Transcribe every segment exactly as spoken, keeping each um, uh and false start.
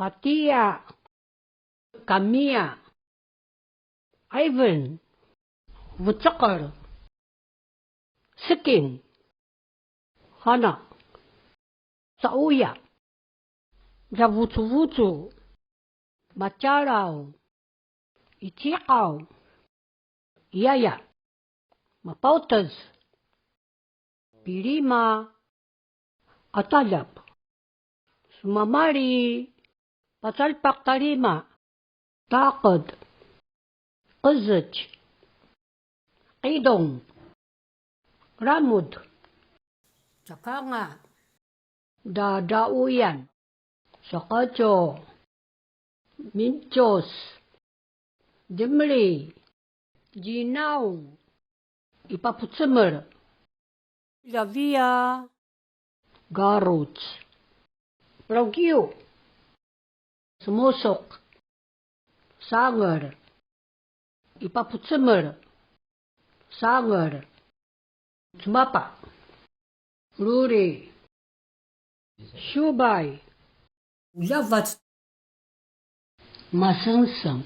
Patia, kamia, aiven, vucakar, siking, hana, sauya, davucuvucu, macaraw, icikaw, iyaya, mapautez, pirima, atalap, sumamari, pasalpak tarima, taked, kezec, kidong, ramud, caka nga, dadauyan, sakaco, mincos, dimli, jinaung, ipapucemer, lavia, garuc, praugiu, sumusuk, sanger, ipapucemer, sanger, sumapa, ruri, subay, ulavat, masengseng,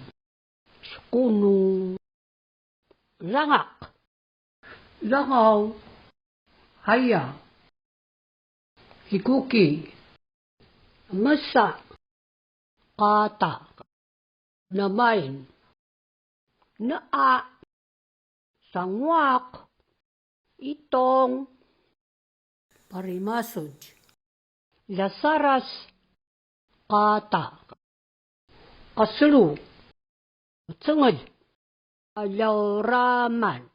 sukunu, langak, langaw, haya, ikuki, mesa, kata, namain, naa, sanguak, itong, parimasud, lasaras, kata, kasulu, cengel, alauraman,